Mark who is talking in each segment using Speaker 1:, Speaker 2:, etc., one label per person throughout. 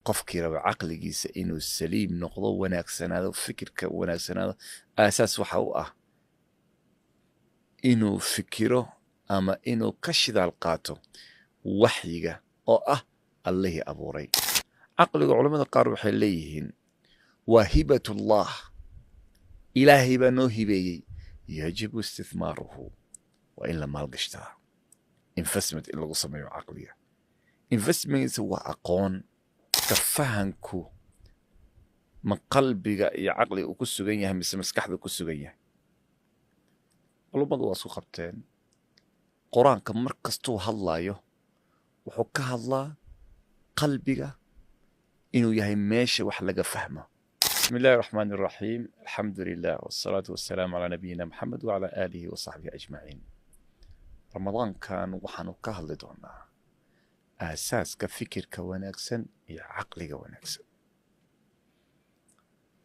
Speaker 1: Qofkii raba caqligiisa inuu saliim noqdo, wanaagsanaado, fikirka wanaagsanaado, aasaas waxa u ah inuu fikiro ama inuu ka shidaal qaato waxyiga oo ah Allihii abuuray. Caqliga culamada qaar waxay leeyihiin waa hibatullah, Ilaahay baa noo hibeeyey, yajibu istithmaaruhu, waa in la maalgashtaa, investment in lagu sameeyo caqliga. Investmentgiisa waa aqoon. Ka fahanku ma qalbiga iyo caqliga uu ku sugan yahay mise maskaxda ku sugan yahay? Culummadu waa isku qabteen. Qur-aanka mar kastuu hadlaayo wuxuu ka hadlaa qalbiga inuu yahay meesha wax laga fahmo. Bismi illahi raxmaan iraxiim, alxamdu lilah, wasalaatu wasalaamu calaa nabiyina Maxamed wacalaa aalihi wa saxbihi ajmaciin. Ramadaankan waxaanu ka hadli doonaa aasaaska fikirka wanaagsan iyo caqliga wanaagsan.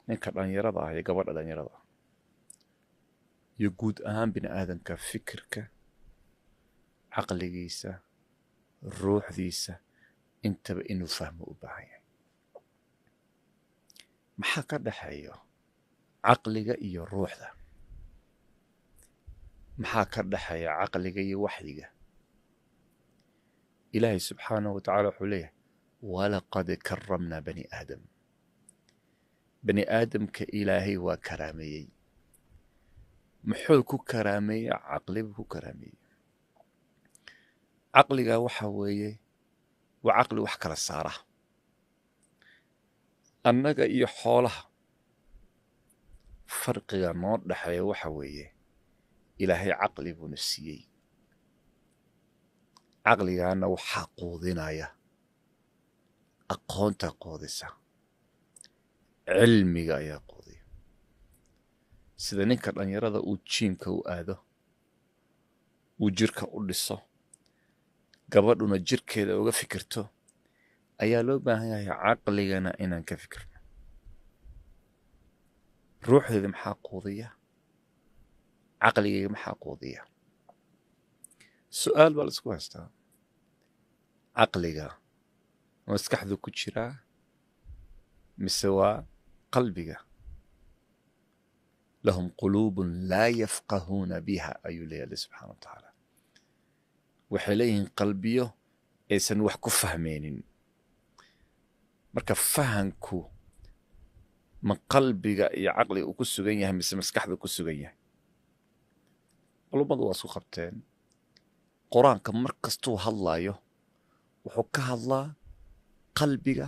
Speaker 1: Ninka dhalinyarada ah iyo gabadha dhalinyarada ah iyo guud ahaan bini aadamka, fikirka, caqligiisa, ruuxdiisa intaba inuu fahmo u baahan yahay. Maxaa ka dhexeeyo caqliga iyo ruuxda? Maxaa ka dhexeeya caqliga iyo waxyiga? Ilaahay subxaanahu wa tacala wuxuu leeyahay: walaqad karamnaa bani aadam. Bani aadamka Ilaahay waa karaameeyey. Muxuu ku karaameeyey? Caqli buu ku karaameeyey. Caqliga waxa weeye waa caqli wax kala saara. Annaga iyo xoolaha farqiga noo dhexeeya waxa weeye Ilaahay caqli buuna siiyey. Caqligaana waxaa quudinaya aqoonta, quudisa cilmiga ayaa quudiya. Sida ninka dhalinyarada uu gymka u aado, uu jirka u dhiso, gabadhuna jirkeeda uga fikirto, ayaa loo baahan yahay caqligana inaan ka fikirno. Ruuxdeeda maxaa quudiya? Caqligayga maxaa quudiya? Su'aal baa la isku haystaa: caqliga maskaxdu ku jiraa mise waa qalbiga? Lahum quluubun laa yafqahuuna biha, ayuu leeyahy Alle subxana wa tacaala. Waxay leeyihiin qalbiyo aysan wax ku fahmaynin. Marka fahanku ma qalbiga iyo caqliga uu ku sugan yahay mise maskaxda ku sugan yahay? Culummadu waa isku qabteen. Qur-aanka mar kastuu hadlaayo wuxuu ka hadlaa qalbiga.